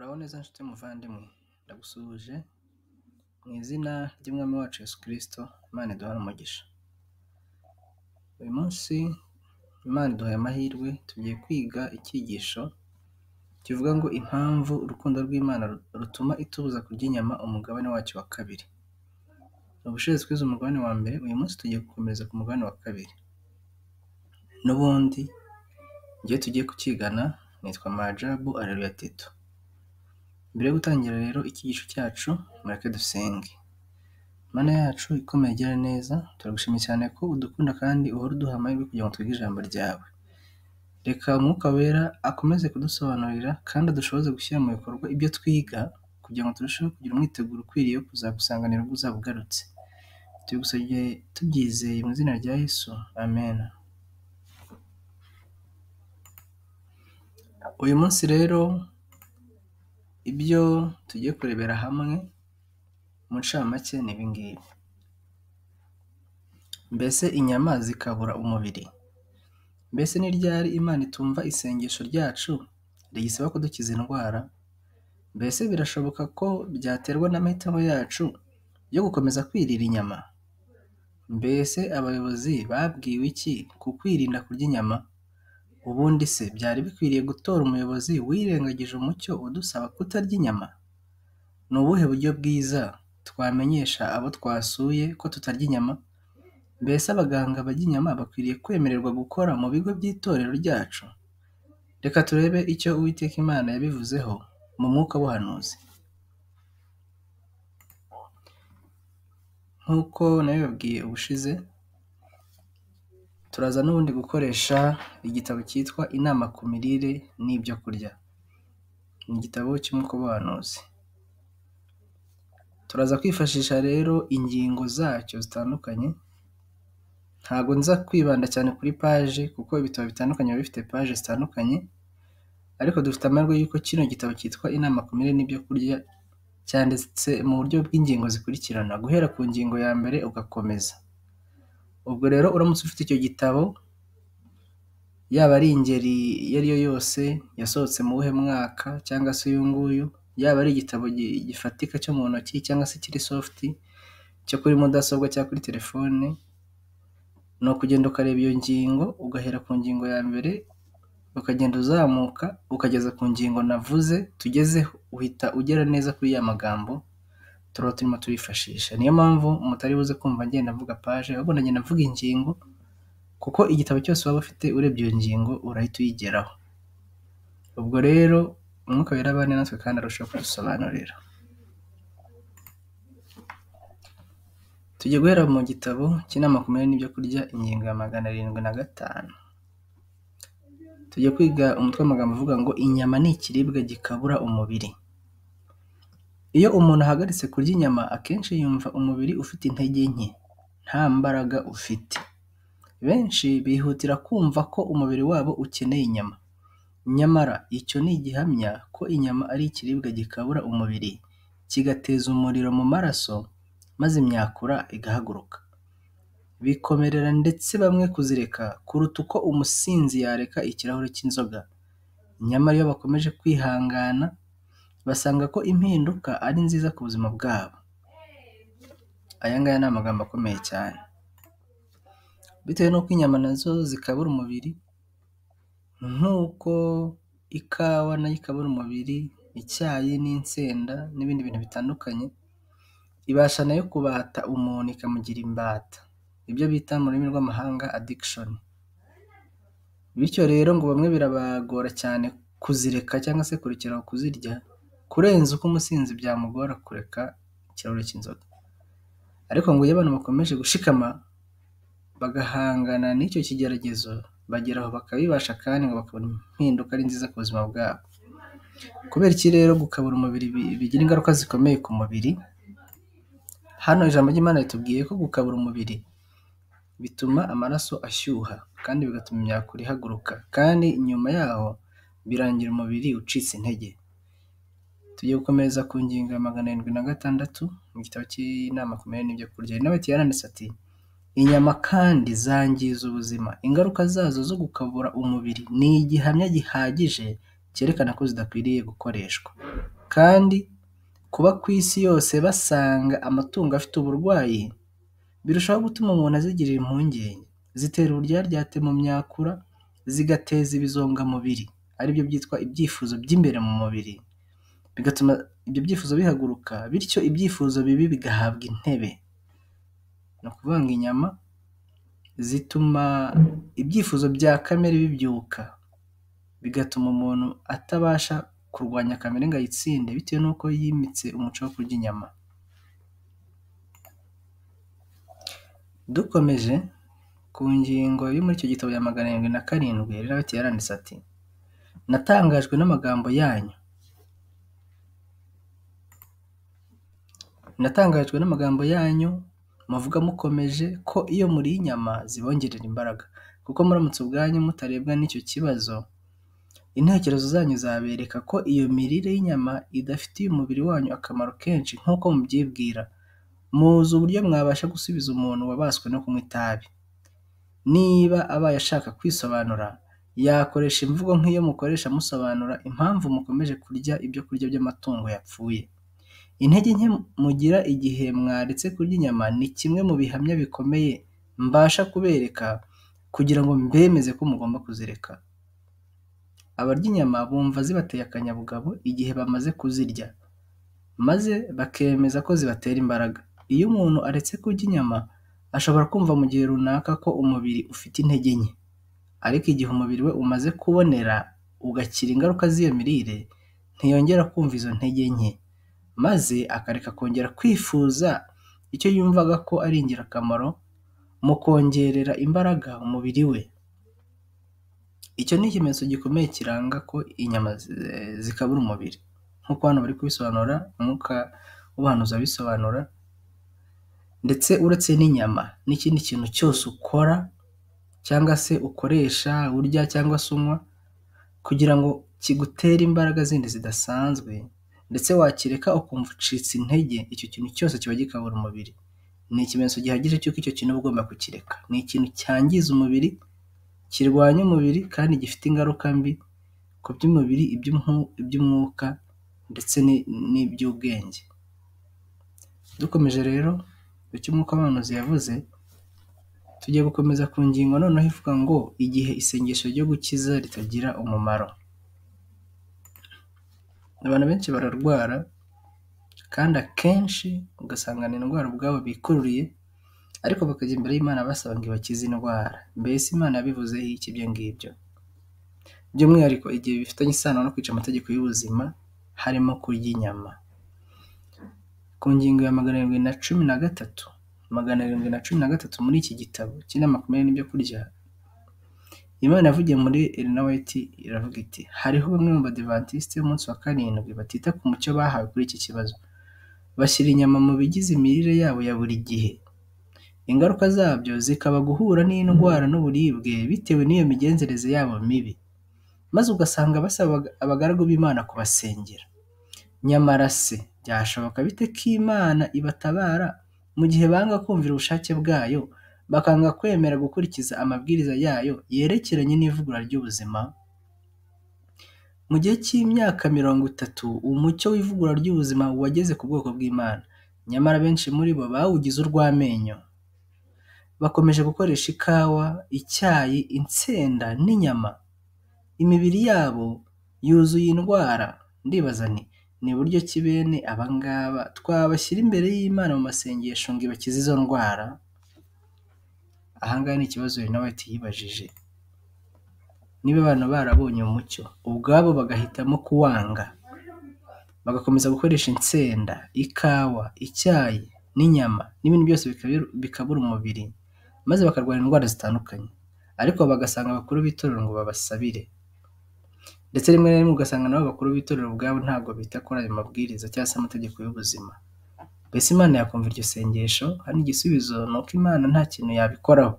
Uraho neza nshuti muvandimwe, ndagusuhuje mu izina ry'Umwami wacu Yesu Kristo, Imana iduhane umugisha. Uyu munsi Imana iduhaye amahirwe, tugiye kwiga icyigisho kivuga ngo impamvu urukundo rw'Imana rutuma itubuza kurya inyama, umugabane wacyo wa kabiri. Ubushize twize umugabane wa mbere, uyu munsi tugiye gukomeza ku mugabane wa kabiri. N'ubundi njyewe tugiye kukigana nitwa Majabu Areruya Tito. Mbere yo gutangira rero icyigisho cyacu, mureke dusenge. Mana yacu ikomeye igira neza, turagushimiye cyane ko udukunda kandi uhora uduha amahirwe kugira ngo twige ijambo ryawe. Reka Umwuka Wera akomeze kudusobanurira kandi adushoboze gushyira mu bikorwa ibyo twiga kugira ngo turusheho kugira umwiteguro ukwiriye wo kuzagusanganira ubwo uzaba ugarutse. Tubigusabye tubyizeye mu izina rya Yesu, amen. Uyu munsi rero ibyo tugiye kurebera hamwe mu ncamake ni ibi ngibi. Mbese inyama zikabura umubiri? Mbese ni ryari Imana itumva isengesho ryacu riyisaba kudukiza indwara? Mbese birashoboka ko byaterwa n'amahitamo yacu yo gukomeza kwirira inyama? Mbese abayobozi babwiwe iki ku kwirinda kurya inyama? Ubundi se byari bikwiriye gutora umuyobozi wirengagije umucyo udusaba kutarya inyama? Ni ubuhe buryo bwiza twamenyesha abo twasuye ko tutarya inyama? Mbese abaganga barya inyama bakwiriye kwemererwa gukora mu bigo by'itorero ryacu? Reka turebe icyo Uwiteka Imana yabivuzeho mu mwuka w'ubuhanuzi. Nk'uko nabibabwiye ubushize, turaza n'ubundi gukoresha igitabo cyitwa Inama ku mirire n'ibyo kurya. Ni igitabo cy'umwuka w'ubuhanuzi. Turaza kwifashisha rero ingingo zacyo zitandukanye. Ntabwo nza kwibanda cyane kuri paje kuko ibitabo bitandukanye biba bifite paje zitandukanye, ariko dufite amahirwe y'uko kino gitabo cyitwa Inama ku mirire n'ibyo kurya cyanditse mu buryo bw'ingingo zikurikirana, guhera ku ngingo ya mbere ugakomeza. Ubwo rero uramutse ufite icyo gitabo, yaba ari ingeri iyo ari yo yose yasohotse mu wuhe mwaka cyangwa se uyu nguyu, yaba ari igitabo gifatika cyo mu ntoki cyangwa se kiri soft cyo kuri mudasobwa cyangwa kuri telefone, ni ukugenda ukareba iyo ngingo, ugahera ku ngingo ya mbere, ukagenda uzamuka ukageza ku ngingo navuze tugezeho, uhita ugera neza kuri ya magambo turaba turimo turifashisha. Niyo mpamvu mutari buze kumva ngenda mvuga paje, ahubwo ndagenda mvuga ingingo, kuko igitabo cyose waba ufite urebye iyo ngingo urahita uyigeraho. Ubwo rero Umwuka Wera abane natwe kandi arushaho kudusobanurira. Tugiye guhera mu gitabo cy'Inama ku mirire n'ibyo kurya, ingingo ya 705. Tugiye kwiga umutwe w'amagambo uvuga ngo inyama ni ikiribwa gikabura umubiri. Iyo umuntu ahagaritse kurya inyama, akenshi yumva umubiri ufite intege nke, nta mbaraga ufite. Benshi bihutira kumva ko umubiri wabo ukeneye inyama. Nyamara icyo ni igihamya ko inyama ari ikiribwa gikabura umubiri, kigateza umuriro mu maraso, maze imyakura igahaguruka. Bikomerera ndetse bamwe kuzireka kuruta uko umusinzi yareka ikirahure cy'inzoga. Nyamara iyo bakomeje kwihangana, basanga ko impinduka ari nziza ku buzima bwabo. Aya ngaya ni amagambo akomeye cyane. Bitewe n'uko inyama nazo zikabura umubiri, nk'uko ikawa nayo ikabura umubiri, icyayi n'insenda n'ibindi bintu bitandukanye, ibasha nayo kubata umuntu ikamugira imbata, ibyo bita mu rurimi rw'amahanga addiction. Bityo rero ngo bamwe birabagora cyane kuzireka cyangwa se kurekera kuzirya, kurenza uko umusinzi byamugora kureka ikirahure cy'inzoga. Ariko ngo iyo abantu bakomeje gushikama bagahangana n'icyo kigeragezo, bagera aho bakabibasha kandi ngo bakabona impinduka ari nziza ku buzima bwabo. Kubera iki rero gukabura umubiri bigira ingaruka zikomeye ku mubiri? Hano ijambo ry'Imana ritubwiye ko gukabura umubiri bituma amaraso ashyuha kandi bigatuma imyakura ihaguruka, kandi nyuma yaho birangira umubiri ucitse intege. Tugiye gukomereza ku ngingo ya 706 mu gitabo cy'Inama ku mirire n'ibyo kurya. Nawe yaranditse ati inyama kandi zangiza ubuzima, ingaruka zazo zo gukabura umubiri ni igihamya gihagije cyerekana ko zidakwiriye gukoreshwa. Kandi kuba ku isi yose basanga amatungo afite uburwayi, birushaho gutuma umuntu azigirira impungenge. Zitera uburyaryate mu myakura, zigateza ibizongamubiri, aribyo byitwa ibyifuzo by'imbere mu mubiri, bigatuma ibyo byifuzo bihaguruka, bityo ibyifuzo bibi bigahabwa intebe. Ni ukuvuga ngo inyama zituma ibyifuzo bya kamere bibyuka, bigatuma umuntu atabasha kurwanya kamere ngo ayitsinde bitewe n'uko yimitse umuco wo kurya inyama. Dukomeje ku ngingo yo muri icyo gitabo ya 707, Ellen White yaranditse ati: Natangajwe n'amagambo yanyu. Natangajwe n'amagambo yanyu muvuga mukomeje ko iyo muriye inyama zibongerera imbaraga, kuko muramutse ubwanyu mutarebwa n'icyo kibazo, intekerezo zanyu zabereka ko iyo mirire y'inyama idafitiye umubiri wanyu akamaro kenshi nk'uko mubyibwira. Muzi uburyo mwabasha gusubiza umuntu wabaswe no kunywa itabi. Niba abaye ashaka kwisobanura, yakoresha imvugo nk'iyo mukoresha musobanura impamvu mukomeje kurya ibyo kurya by'amatungo yapfuye. Intege nke mugira igihe mwaretse kurya inyama ni kimwe mu bihamya bikomeye mbasha kubereka kugira ngo mbemeze ko mugomba kuzireka. Abarya inyama bumva zibateye akanyabugabo igihe bamaze kuzirya, maze bakemeza ko zibatera imbaraga. Iyo umuntu aretse kurya inyama, ashobora kumva mu gihe runaka ko umubiri ufite intege nke. Ariko igihe umubiri we umaze kubonera ugakira ingaruka z'iyo mirire, ntiyongera kumva izo ntege nke, maze akareka kongera kwifuza icyo yumvaga ko ari ingirakamaro mu kongerera imbaraga umubiri we. Icyo ni ikimenyetso gikomeye kiranga ko inyama zikabura umubiri. Nk'uko hano bari kubisobanura, umwuka w'ubuhanuzi abisobanura, ndetse uretse n'inyama n'ikindi kintu cyose ukora cyangwa se ukoresha, urya cyangwa se unywa, kugira ngo kigutere imbaraga zindi zidasanzwe, ndetse wakireka ukumva ucitse intege, icyo kintu cyose kiba gikabura umubiri. Ni ikimenyetso gihagije cy'uko icyo kintu uba ugomba kukireka. Ni ikintu cyangiza umubiri, kirwanya umubiri kandi gifite ingaruka mbi ku by'umubiri, iby'umwuka ndetse n'iby'ubwenge. Dukomeje rero icyo umwuka w'ubuhanuzi yavuze, tugiye gukomeza ku ngingo noneho ivuga ngo igihe isengesho ryo gukiza ritagira umumaro. Abantu benshi bararwara kandi akenshi ugasanga ni indwara ubwabo bikururiye, ariko bakajya imbere y'Imana basaba ngo ibakize indwara. Mbese Imana yabivuzeho iki ibyo ngibyo? By'umwihariko igihe bifitanye isano no kwica amategeko y'ubuzima, harimo kurya inyama. Ku ngingo ya 713, 713 muri iki gitabo cy'inama ku mirire n'ibyo kurya, Imana yavugiye muri Ellen White iravuga iti: hariho bamwe mu Badiventisti b'umunsi wa 7 batita ku mucyo bahawe kuri iki kibazo, bashyira inyama mu bigize imirire yabo ya buri gihe. Ingaruka zabyo zikaba guhura n'indwara n'uburibwe bitewe n'iyo migenzereze yabo mibi, maze ugasanga basaba abagaragu b'Imana kubasengera. Nyamara se byashoboka bite ko Imana ibatabara mu gihe banga kumvira ubushake bwayo, bakanga kwemera gukurikiza amabwiriza yayo yerekeranye n'ivugurura ry'ubuzima? Mu gihe cy'imyaka 30, umucyo w'ivugurura ry'ubuzima wageze ku bwoko bw'Imana, nyamara benshi muri bo bawugize urw'amenyo. Bakomeje gukoresha ikawa, icyayi, insenda n'inyama. Imibiri yabo yuzuye indwara. Ndibaza nti ni buryo ki bene abangaba twabashyira imbere y'Imana mu masengesho ngo ibakize izo ndwara? Ahangaha ni ikibazo Ellen White yibajije. Niba abantu barabonye umucyo, ubwabo bagahitamo kuwanga, bagakomeza gukoresha insenda, ikawa, icyayi n'inyama n'ibindi byose bikabura umubiri, maze bakarwara indwara zitandukanye, ariko bagasanga abakuru b'itorero ngo babasabire. Ndetse rimwe na rimwe ugasanga nabo bakuru b'itorero ubwabo ntabwo bita kuri ayo mabwiriza cyangwa se amategeko y'ubuzima. Mbese Imana yakumva iryo sengesho? Hano igisubizo ni uko Imana nta kintu yabikoraho.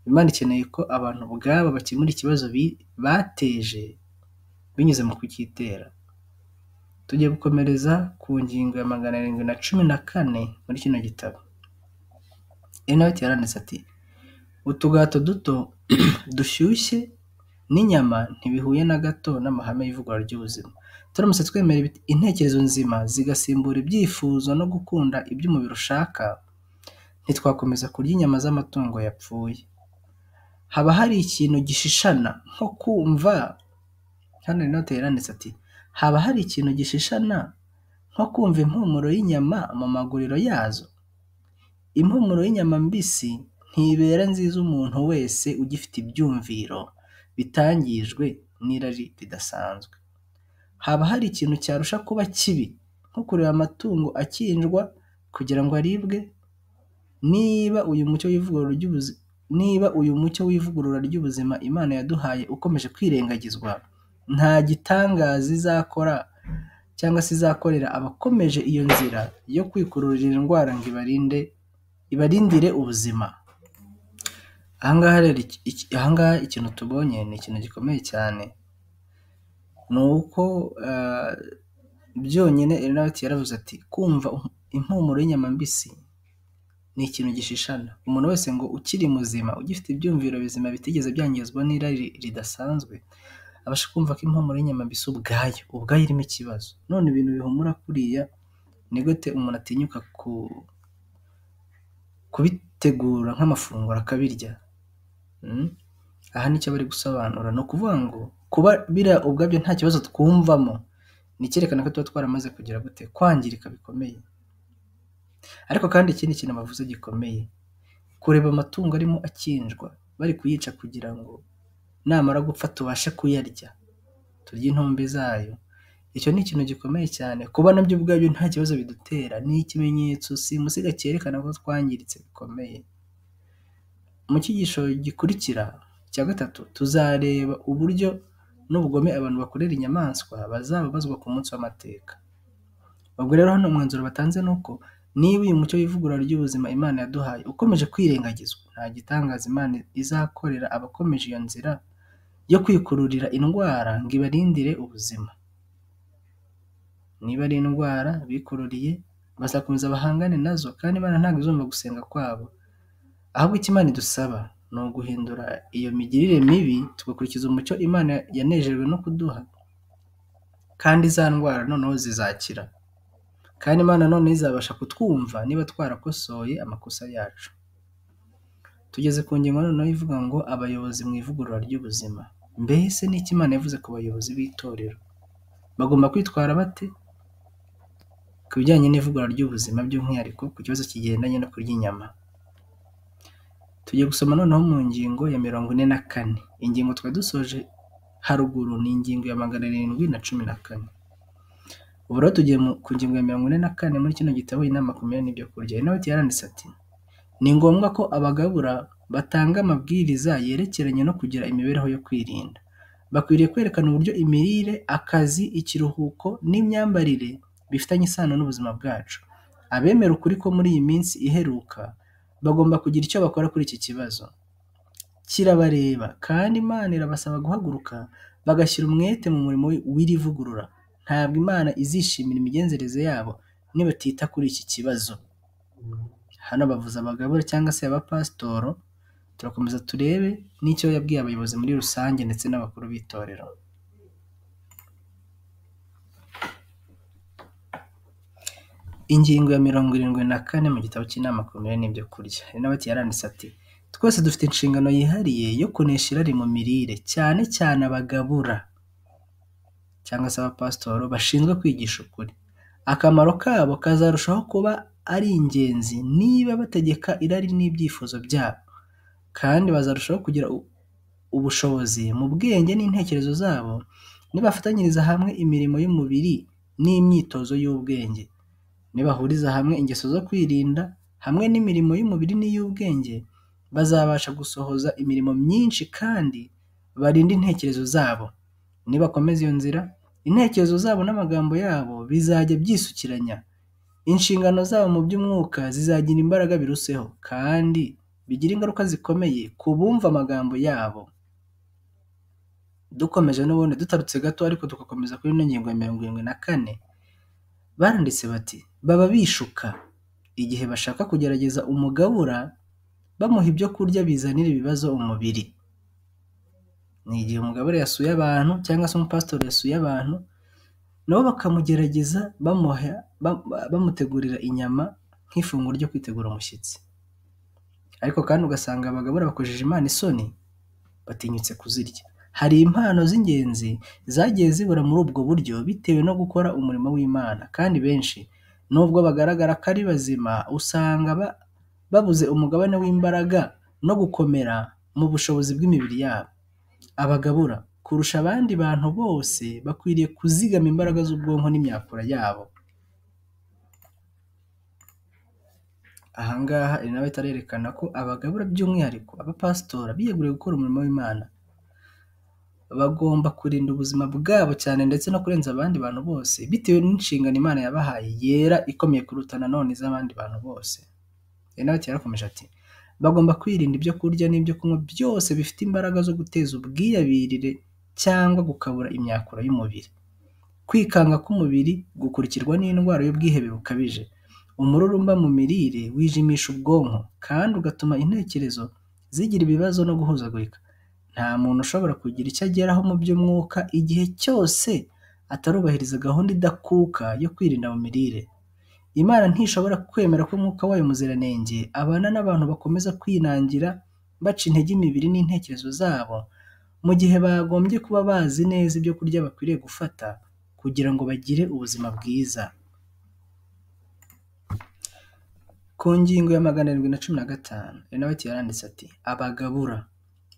Imana ikeneye ko abantu ubwabo bakemura ikibazo bateje binyuze mu kucyitera. Tugiye gukomereza ku ngingo ya 714 muri kino gitabo. Ellen White yaranditse ati: utugato duto dushyushye n'inyama ntibihuye na gato n'amahame y'ivugurura ry'ubuzima. Turamutse twemera intekerezo nzima zigasimbura ibyifuzo no gukunda ibyo umubiri ushaka, ntitwakomeza kurya inyama z'amatungo yapfuye. Haba hari ikintu gishishana nko kumva, hano inote yaranditse ati haba hari ikintu gishishana nko kumva impumuro y'inyama mu maguriro yazo. Impumuro y'inyama mbisi ntibera nziza umuntu wese ugifite ibyumviro bitangijwe n'irari ridasanzwe. Haba hari ikintu cyarusha kuba kibi nko kureba amatungo akinjwa kugira ngo aribwe? Niba uyu mucyo w'ivugurura ry'ubuzima Imana yaduhaye ukomeje kwirengagizwa, nta gitangaza izakora cyangwa se izakorera abakomeje iyo nzira yo kwikururira indwara ngo ibarindire ubuzima. Ahangaha rero ahangaha ikintu tubonye ni ikintu gikomeye cyane, ni uko byonyine Ellen White yaravuze ati kumva impumuro y'inyama mbisi ni ikintu gishishana. Umuntu wese ngo ukiri muzima, ugifite ibyumviro bizima bitigeze byangizwa n'irari ridasanzwe, abasha kumva ko impumuro y'inyama mbisi ubwayo irimo ikibazo. None ibintu bihumura kuriya, ni gute umuntu atinyuka kubitegura nk'amafunguro akabirya? Aha nicyo bari gusobanura, ni ukuvuga ngo kuba biriya ubwabyo nta kibazo twumvamo, ni icyerekana ko tuba twaramaze kugira gute kwangirika bikomeye. Ariko kandi ikindi kintu bavuze gikomeye, kureba amatungo arimo akinjwa bari kuyica kugira ngo namara gupfa tubashe kuyarya, turye intumbi zayo, icyo ni ikintu gikomeye cyane. Kuba nabyo ubwabyo nta kibazo bidutera ni ikimenyetso simusiga cyerekana ko twangiritse bikomeye. Mu cyigisho gikurikira cya gatatu tuzareba uburyo n'ubugome abantu bakorera inyamaswa bazababazwa ku munsi w'amateka. Ubwo rero hano umwanzuro batanze ni uko niba uyu mucyo w'ivugurura ry'ubuzima Imana yaduhaye ukomeje kwirengagizwa, nta gitangaza Imana izakorera abakomeje iyo nzira yo kwikururira indwara ngo ibarindire ubuzima. Niba ari indwara bikururiye, bazakomeza bahangane nazo, kandi Imana ntabwo izumva gusenga kwabo. Ahubwo icyo Imana idusaba ni uguhindura iyo migirire mibi, tugakurikiza umucyo Imana yanejejwe no kuduha, kandi za ndwara noneho zizakira. Kandi Imana none izabasha kutwumva niba twarakosoye amakosa yacu. Tugeze ku ngingo noneho ivuga ngo abayobozi mu ivugurura ry'ubuzima. Mbese ni iki Imana yavuze ku bayobozi b'itorero? Bagomba kwitwara bate ku bijyanye n'ivugurura ry'ubuzima, by'umwihariko ku kibazo kigendanye no kurya inyama? Tugiye gusoma noneho mu ngingo ya 44. Ingingo twari dusoje haruguru ni ingingo ya 714. Ubu rero tugiye ku ngingo ya 44 muri kino gitabo Inama ku mirire n'ibyo kurya. Ellen White yaranditse ati ni ngombwa ko abagabura batanga amabwiriza yerekeranye no kugira imibereho yo kwirinda. Bakwiriye kwerekana uburyo imirire, akazi, ikiruhuko n'imyambarire bifitanye isano n'ubuzima bwacu. Abemera ukuri ko muri iyi minsi iheruka bagomba kugira icyo bakora kuri iki kibazo. Kirabareba, kandi Imana irabasaba guhaguruka bagashyira umwete mu murimo w'iri vugurura. Ntabwo Imana izishimira imigenzereze yabo nibatita kuri iki kibazo. Hano bavuze abagabura cyangwa se abapasitoro, turakomeza turebe n'icyo yabwiye abayobozi muri rusange ndetse n'abakuru b'itorero. Ingingo ya 74 mu gitabo cy'Inama ku mirire n'ibyo kurya. Ellen White yaranditse ati twese dufite inshingano yihariye yo kunesha irari mu mirire, cyane cyane abagabura cyangwa se abapasitoro bashinzwe kwigisha ukuri. Akamaro kabo kazarushaho kuba ari ingenzi niba bategeka irari n'ibyifuzo byabo, kandi bazarushaho kugira ubushobozi mu bwenge n'intekerezo zabo nibafatanyiriza hamwe imirimo y'umubiri n'imyitozo y'ubwenge. Nibahuriza hamwe ingeso zo kwirinda hamwe n'imirimo y'umubiri n'iy'ubwenge, bazabasha gusohoza imirimo myinshi kandi barinde intekerezo zabo. Nibakomeza iyo nzira, intekerezo zabo n'amagambo yabo bizajya byisukiranya. Inshingano zabo mu by'umwuka zizagira imbaraga biruseho, kandi bigira ingaruka zikomeye ku bumva amagambo yabo. Dukomeje n'ubundi dutarutse gato ariko tugakomeza kuri ino ngingo ya 74, baranditse bati baba bishuka igihe bashaka kugerageza umugabura bamuha ibyo kurya bizanira ibibazo umubiri. Ni igihe umugabura yasuye abantu cyangwa se umupasitori yasuye abantu, nabo bakamugerageza bamutegurira inyama nk'ifunguro ryo kwitegura umushyitsi. Ariko kandi ugasanga abagabura bakojeje Imana isoni, batinyutse kuzirya. Hari impano z'ingenzi zagiye zibura muri ubwo buryo bitewe no gukora umurimo w'Imana, kandi benshi nubwo bagaragara ko ari bazima, usanga babuze umugabane w'imbaraga no gukomera mu bushobozi bw'imibiri yabo. Abagabura kurusha abandi bantu bose bakwiriye kuzigama imbaraga z'ubwonko n'imyakura yabo. Aha ngaha Elena White arerekana ko abagabura by'umwihariko abapasitori biyeguriye gukora umurimo w'Imana bagomba kurinda ubuzima bwabo cyane ndetse no kurenza abandi bantu bose bitewe n'inshingano Imana yabahaye yera ikomeye kuruta nanone iz'abandi bantu bose. Elena White yarakomeje ati bagomba kwirinda ibyo kurya n'ibyo kunywa byose bifite imbaraga zo guteza ubwiyabirire cyangwa gukabura imyakura y'umubiri. Kwikanga k'umubiri gukurikirwa n'indwara y'ubwihebe bukabije. Umururumba mu mirire wijimisha ubwonko kandi ugatuma intekerezo zigira ibibazo no guhuzagurika. Nta muntu ushobora kugira icyo ageraho mu by'umwuka igihe cyose atarubahiriza gahunda idakuka yo kwirinda mu mirire. Imana ntishobora kwemera ko umwuka wayo muziranenge abana n'abantu bakomeza kwinangira baca intege imibiri n'intekerezo zabo mu gihe bagombye kuba bazi neza ibyo kurya bakwiriye gufata kugira ngo bagire ubuzima bwiza. Ku ngingo ya 715, Elena White yaranditse ati abagabura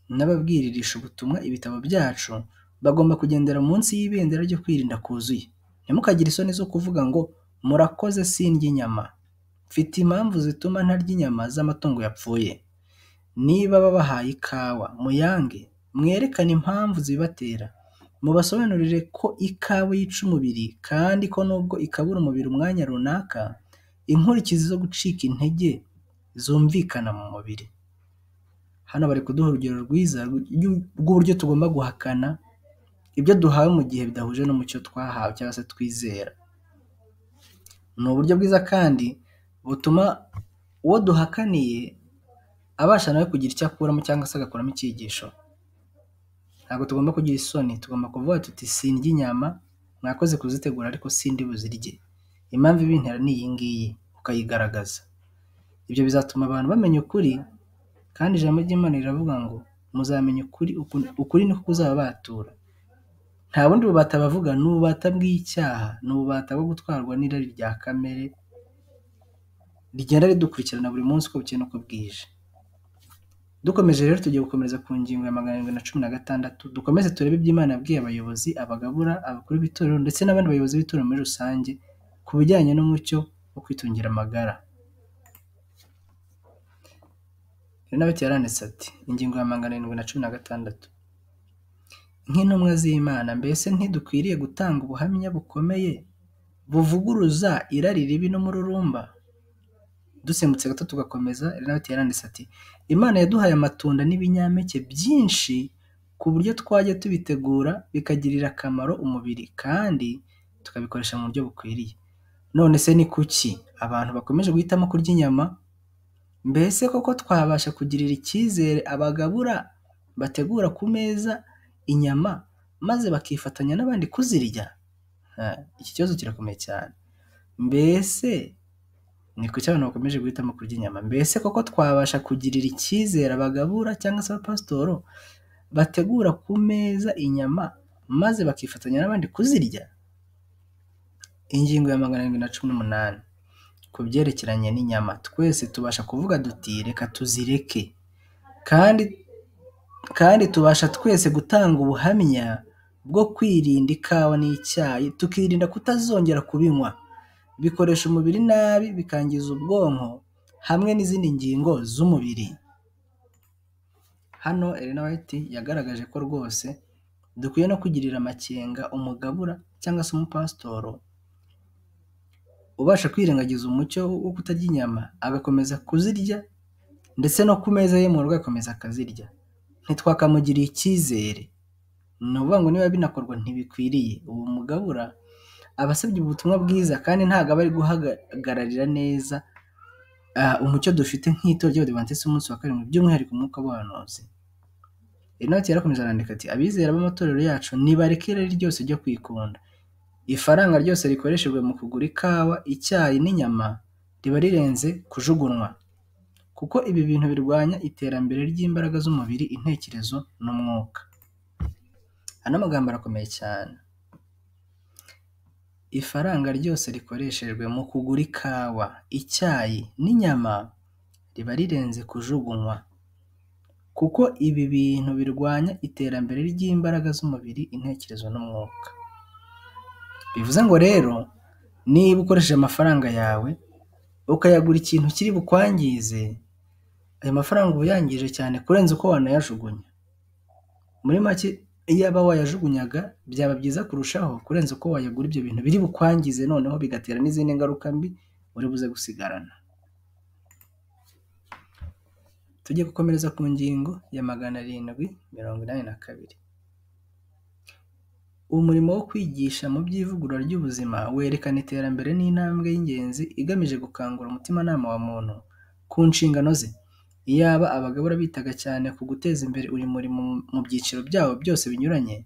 n'ababwiririsha ubutumwa ibitabo byacu bagomba kugendera munsi y'ibendera ryo kwirinda kuzuye. Ntimukagire isoni zo kuvuga ngo murakoze sindya inyama. Mfite impamvu zituma ntarya inyama z'amatungo yapfuye. Niba babahaye ikawa muyange, mwerekane impamvu zibibatera. Mubasobanurire ko ikawa yica umubiri kandi ko nubwo ikabura umubiri umwanya runaka, inkurikizi zo gucika intege zumvikana mu mubiri. Hano bari kuduha urugero rwiza rw'uburyo tugomba guhakana ibyo duhawe mu gihe bidahuje n'umucyo twahawe cyangwa se twizera. Ni uburyo bwiza kandi butuma uwo duhakaniye abasha nawe kugira icyo akuramo cyangwa se agakuramo icyigisho. Ntabwo tugomba kugira isoni, tugomba kuvuga tuti sindya inyama, mwakoze kuzitegura ariko sindi buzirye. Impamvu ibintera ni iyi ngiyi, ukayigaragaza. Ibyo bizatuma abantu bamenya ukuri, kandi ijambo ry'Imana riravuga ngo muzamenya ukuri, ukuri niko kuzababatura. Nta bundi bubata bavuga, ni ububata bw'icyaha, ni ububata bwo gutwarwa n'irari rya kamere rigenda ridukurikirana buri munsi uko bukeye n'uko bwije. Dukomeje rero tugiye gukomereza ku ngingo ya 716, dukomeze turebe ibyo Imana yabwiye abayobozi, abagabura, abakuru b'itorero ndetse n'abandi bayobozi b'itorero muri rusange ku bijyanye n'umucyo wo kwitungira amagara. Elena White yaranditse ati ingingo ya 716, nk'intumwa z'Imana mbese ntidukwiriye gutanga ubuhamya bukomeye buvuguruza irari ribi n'umururumba? Dusimbutse gato tugakomeza, Elena White yaranditse ati Imana yaduhaye amatunda n'ibinyampeke byinshi ku buryo twajya tubitegura bikagirira akamaro umubiri kandi tukabikoresha mu buryo bukwiriye. None se ni kuki abantu bakomeje guhitamo kurya inyama? Mbese koko twabasha kugirira icyizere abagabura bategura ku meza inyama maze bakifatanya n'abandi kuzirya? Iki kibazo kirakomeye cyane. Mbese ni kuki abantu bakomeje guhitamo kurya inyama? Mbese koko twabasha kugirira icyizere abagabura cyangwa se abapasitoro bategura ku meza inyama maze bakifatanya n'abandi kuzirya? Ingingo ya 718, ku byerekeranye n'inyama twese tubasha kuvuga duti reka tuzireke, kandi tubasha twese gutanga ubuhamya bwo kwirinda ikawa n'icyayi, tukirinda kutazongera kubinywa. Bikoresha umubiri nabi, bikangiza ubwonko hamwe n'izindi ngingo z'umubiri. Hano Elena White yagaragaje ko rwose dukwiye no kugirira amakenga umugabura cyangwa se umupasitoro ubasha kwirengagiza umucyo wo kutarya inyama agakomeza kuzirya, ndetse no ku meza ye mu rugo agakomeza akazirya. Ntitwakamugiriye icyizere. Ni ukuvuga ngo niba binakorwa ntibikwiriye. Uwo mugabura aba asabye ubutumwa bwiza kandi ntabwo aba ari guhagararira neza umucyo dufite nk'itorero ry'Abadiventisiti b'umunsi wa karindwi, by'umwihariko umwuka w'ubuhanuzi. Inoti yarakomeje arandika ati abizera b'amatorero yacu nibareke irari ryose ryo kwikunda. Ifaranga ryose rikoreshejwe mu kugura ikawa, icyayi n'inyama riba rirenze kujugunywa, kuko ibi bintu birwanya iterambere ry'imbaraga z'umubiri, intekerezo n'umwuka. Ano magambo arakomeye cyane. Ifaranga ryose rikoreshejwe mu kugura ikawa, icyayi n'inyama riba rirenze kujugunywa, kuko ibi bintu birwanya iterambere ry'imbaraga z'umubiri, intekerezo n'umwuka. Bivuze ngo rero niba ukoresheje amafaranga yawe ukayagura ikintu kiri bukwangize, ayo mafaranga uba uyangije cyane kurenza uko wanayajugunya. Muri make iyaba wayajugunyaga byaba byiza kurushaho kurenza uko wayagura ibyo bintu biri bukwangize, noneho bigatera n'izindi ngaruka mbi uri buze gusigarana. Tujye gukomereza ku ngingo ya 782. Umurimo wo kwigisha mu by'ivugurura ry'ubuzima werekana iterambere n'intambwe y'ingenzi igamije gukangura umutimanama wa muntu ku nshingano ze. Iyaba abagabura bitaga cyane ku guteza imbere uyu murimo mu byiciro byawo byose binyuranye,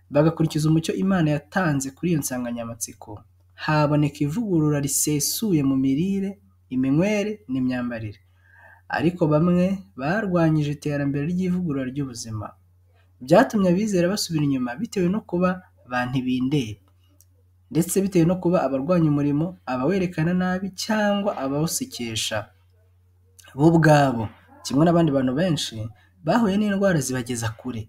bagakurikiza umucyo Imana yatanze kuri iyo nsanganyamatsiko, haboneka ivugurura risesuye mu mirire, iminywere n'imyambarire. Ariko bamwe barwanyije iterambere ry'ivugurura ry'ubuzima. Byatumye abizera basubira inyuma bitewe no kuba ba ntibindeba, ndetse bitewe no kuba abarwanya umurimo, abawerekana nabi cyangwa abawusekesha. Bo ubwabo kimwe n'abandi bantu benshi bahuye n'indwara zibageza kure,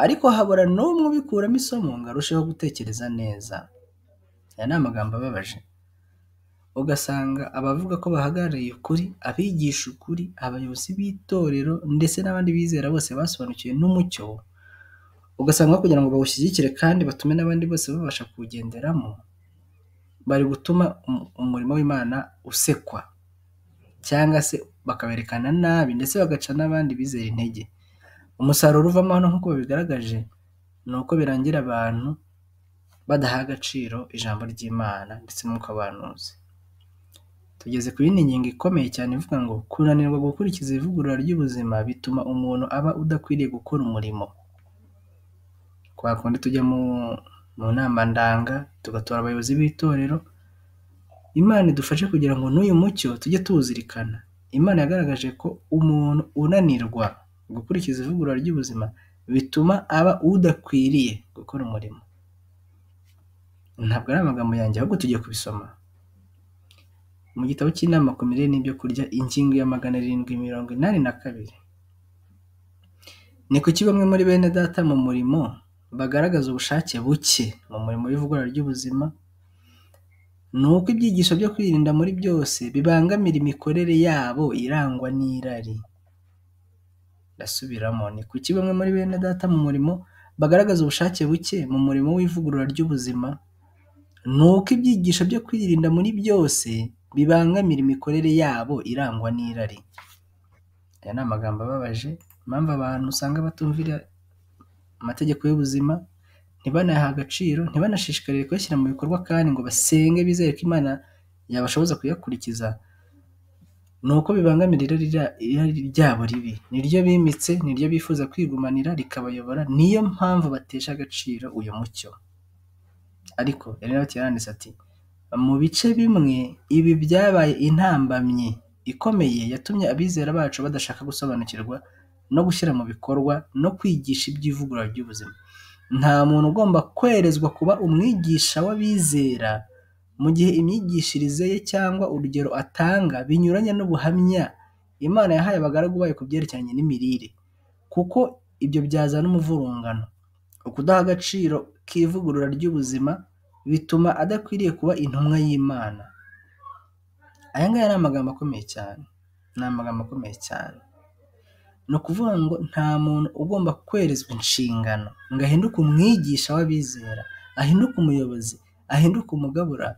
ariko habura n'umwe ubikuramo isomo ngo arusheho gutekereza neza. Aya ni amagambo ababaje. Ugasanga abavuga ko bahagarariye ukuri, abigisha ukuri, abayobozi b'itorero ndetse n'abandi bizera bose basobanukiwe n'umucyo, ugasanga kugira ngo bawushyigikire kandi batume n'abandi bose babasha kuwugenderamo, bari gutuma umurimo w'Imana usekwa cyangwa se bakaberekana nabi, ndetse bagaca n'abandi bizera intege. Umusaruro uvamo hano nk'uko babigaragaje ni uko birangira abantu badaha agaciro ijambo ry'Imana ndetse n'umwuka w'abahanuzi. Tugeze ku yindi ngingo ikomeye cyane ivuga ngo kunanirwa gukurikiza ivugurura ry'ubuzima bituma umuntu aba udakwiriye gukora umurimo. Kwa kundi tujya mu nama ndanga tugatora abayobozi b'itorero, Imana idufashe kugira ngo n'uyu mucyo tujye tuwuzirikana. Imana yagaragaje ko umuntu unanirwa gukurikiza ivugurura ry'ubuzima bituma aba udakwiriye gukora umurimo. Ntabwo ari amagambo yanjye, ahubwo tugiye kubisoma mu gitabo cy'inama ku mirire n'ibyo kurya, ingingo ya 782. Ni kuki bamwe muri bene data mu murimo bagaragaza ubushake buke mu murimo w'ivugurura ry'ubuzima? Ni uko ibyigisho byo kwirinda muri byose bibangamira imikorere yabo irangwa n'irari. Ndasubiramo, ni kuki bamwe muri bene data mu murimo bagaragaza ubushake buke mu murimo w'ivugurura ry'ubuzima? Ni uko ibyigisho byo kwirinda muri byose bibangamira imikorere yabo irangwa n'irari. Aya ni amagambo ababaje, impamvu abantu usanga batumvira amategeko y'ubuzima, ntibanayahe agaciro, ntibanashishikarire kuyashyira mu bikorwa kandi ngo basenge bizere ko Imana yabashoboza kuyakurikiza, ni uko bibangamira irari ryabo ribi. Niryo bimitse, niryo bifuza kwigumanira rikabayobora, niyo mpamvu batesha agaciro uyu mucyo. Ariko Ellen White yaranditse ati mu bice bimwe ibi byabaye intambamyi ikomeye yatumye abizera bacu badashaka gusobanukirwa no gushyira mu bikorwa no kwigisha iby'ivugurura ry'ubuzima. Nta muntu ugomba kwerezwa kuba umwigisha w'abizera mu gihe imyigishirize ye cyangwa urugero atanga binyuranye n'ubuhamya Imana yahaye abagaragu bayo ku byerekeranye n'imirire, kuko ibyo byazana umuvurungano. Ukudaha agaciro k'ivugurura ry'ubuzima bituma adakwiriye kuba intumwa y'Imana. Aya ngaya ni amagambo akomeye cyane, ni amagambo akomeye cyane. Ni ukuvuga ngo nta muntu ugomba kwerezwa inshingano ngo ahinduke umwigisha w'abizera, ahinduke umuyobozi, ahinduke umugabura,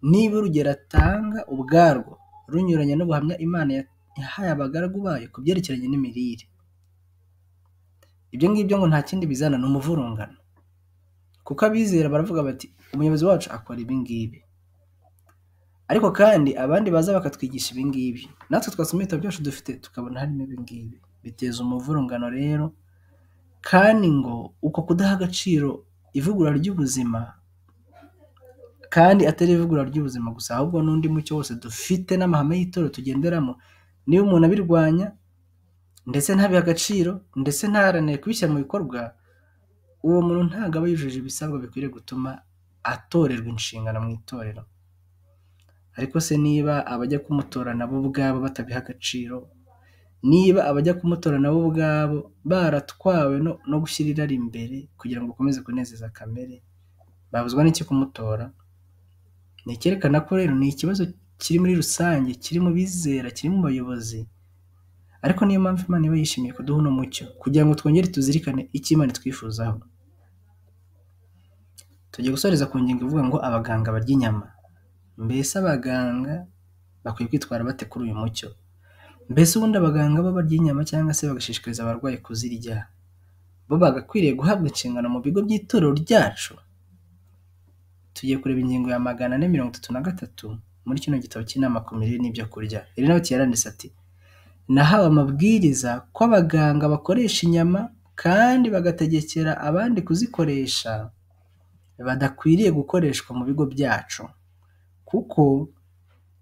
niba urugero atanga ubwarwo runyuranye n'ubuhamya Imana yahaye abagaragu bayo ku byerekeranye n'imirire. Ibyo ngibyo ngo nta kindi bizana, ni umuvurungano. Kuko abizera baravuga bati umuyobozi wacu akora ibi ngibi, ariko kandi abandi baza bakatwigisha ibi ngibi, natwe twasoma ibitabo byacu dufite tukabona harimo ibi ngibi. Biteza umuvurungano rero, Kandi ngo uko kudaha agaciro ivugurura ry'ubuzima, kandi atari ivugurura ry'ubuzima gusa, ahubwo n'undi mucyo wose dufite n'amahame y'itorero tugenderamo, niba umuntu abirwanya ndetse ntabihe agaciro ndetse ntaharanire kubishyira mu bikorwa, uwo muntu ntabwo aba yujuje ibisabwa bikwiriye gutuma atorerwa inshingano mu itorero. Ariko se niba abajya kumutora nabo ubwabo batabiha agaciro, niba abajya kumutora nabo ubwabo baratwawe no gushyira irari imbere kugira ngo bakomeze kunezeza kamere, babuzwa n'iki kumutora? Ni icyerekana ko rero ni ikibazo kiri muri rusange, kiri mu bizera, kiri mu bayobozi, ariko niyo mpamvu Imana iba yishimiye kuduha uno mucyo kugira ngo twongere tuzirikane icyo Imana itwifuzaho. Tugiye gusoreza ku ngingo ivuga ngo abaganga barya inyama. Mbese abaganga bakwiye kwitwara bate kuri uyu mucyo? Mbese ubundi abaganga bo barya inyama cyangwa se bagashishikariza abarwayi kuzirya, bo bagakwiriye guhabwa inshingano mu bigo by'itorero ryacu? Tugiye kureba ingingo ya 433 muri kino gitabo cy'inama ku mirire n'ibyo kurya. Ellen White yaranditse ati: nahawe amabwiriza ko abaganga bakoresha inyama kandi bagategekera abandi kuzikoresha badakwiriye gukoreshwa mu bigo byacu, kuko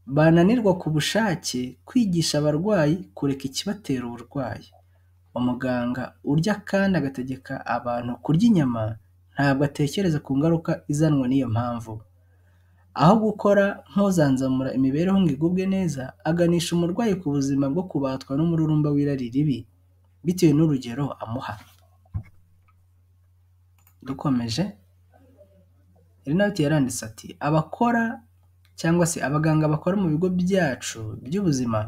bananirwa ku bushake kwigisha abarwayi kureka ikibatera uburwayi. Umuganga urya kandi agategeka abantu kurya inyama ntabwo atekereza ku ngaruka izanwa n'iyo mpamvu. Aho gukora nk'uzanzamura imibereho ngo igubwe neza, aganisha umurwayi ku buzima bwo kubatwa n'umururumba w'irari ribi bitewe n'urugero amuha. Dukomeje, Ellen White yaranditse ati: abakora cyangwa se abaganga bakora mu bigo byacu by'ubuzima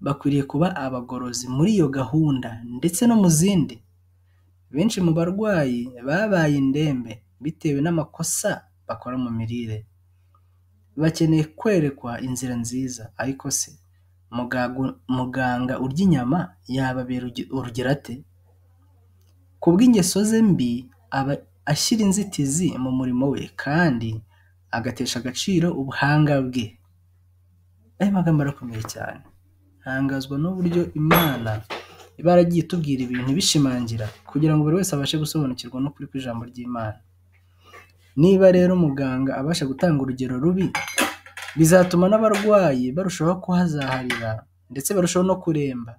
bakwiriye kuba abagorozi muri iyo gahunda ndetse no mu zindi. Benshi mu barwayi babaye indembe bitewe n'amakosa bakora mu mirire. Bakeneye kwerekwa inzira nziza, ariko se muganga urya inyama yababera urugero ate? Kubw'ingeso ze mbi aba ashyira inzitizi mu murimo we kandi agatesha agaciro ubuhanga bwe. Aya magambo arakomeye cyane. Ntangazwa n'uburyo Imana iba yaragiye itubwira ibintu ibishimangira kugira ngo buri wese abashe gusobanukirwa n'ukuri kw'ijambo ry'Imana. Niba rero muganga abasha gutanga urugero rubi, bizatuma n'abarwayi barushaho kuhazaharira ndetse barushaho no kuremba.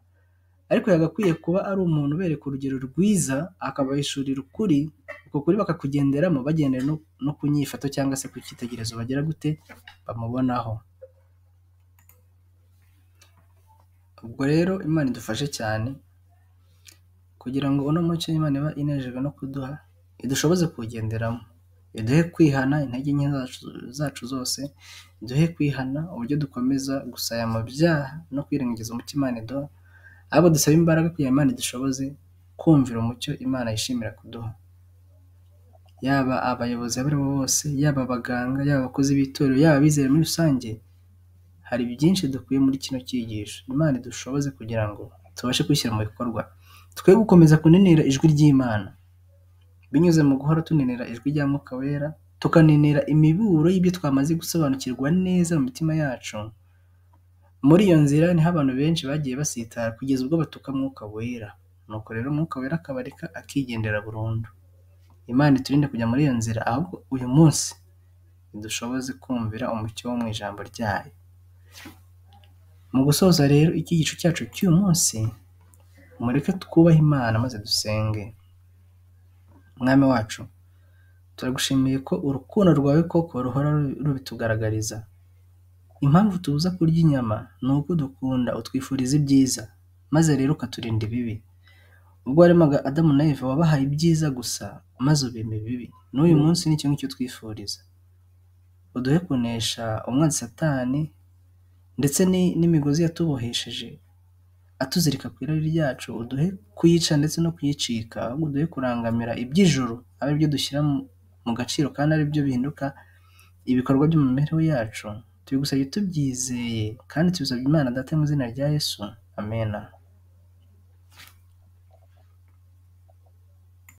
Ariko yagakwiye kuba ari umuntu ubereka urugero rwiza, akabahishurira ukuri, uko kuri bakakugenderamo bagendera no ku nyifato cyangwa se ku cyitegererezo bagira gute bamubonaho. Ubwo rero Imana idufashe cyane kugira ngo uno mucyo Imana iba inejejwe no kuduha idushoboze kuwugenderamo, iduhe kwihana intege nke zacu zose, iduhe kwihana uburyo dukomeza gusaya mu byaha no kwirengagiza umucyo Imana iduha, ahubwo dusabe imbaraga kugira ngo Imana idushoboze kumvira umucyo Imana yishimira kuduha. Yaba abayobozi abo ari bo bose, yaba abaganga, yaba abakozi b'itorero, yaba abizera muri rusange, hari byinshi dukwiye muri kino cyigisho. Imana idushoboze kugira ngo tubashe kwishyira mu bikorwa, twe gukomeza kuninira ijwi ry'Imana binyuze mu guhora tuninira ijwi rya Mwuka Wera, tukaninira imiburo y'ibyo twamaze gusobanukirwa neza mu mitima yacu. Muri iyo nzira niho abantu benshi bagiye basitara kugeza ubwo batuka Mwuka Wera. Nuko rero Mwuka Wera akabareka akigendera burundu. Imana iturinde kujya muri iyo nzira, ahubwo uyu munsi idushoboze kumvira umucyo wo mu ijambo ryayo. Mu gusoza rero icyigisho cyacu cy'uyu munsi, mureke twubahe Imana maze dusenge. Mwami wacu, turagushimiye ko urukundo rwawe koko ruhora rubitugaragariza. Impamvu tubuza kurya inyama ni uko udukunda, utwifuriza ibyiza, maze rero ukaturinda ibibi. Ubwo waremaga Adamu na Eva wabahaye ibyiza gusa, maze ubima ibibi. N'uyu munsi ni cyo ngicyo twifuriza. Uduhe kunesha umwanzi Satani ndetse n'imigozi yatubohesheje atuzirika ku irari ryacu, uduhe kuyica ndetse no kuyicika, ahubwo uduhe kurangamira iby'ijuru, abe byo dushyira mu gaciro kandi ari byo bihinduka ibikorwa byo mu mibereho yacu. Tubigusabye tubyizeye kandi tubisabye Imana Data mu izina rya Yesu. Amena.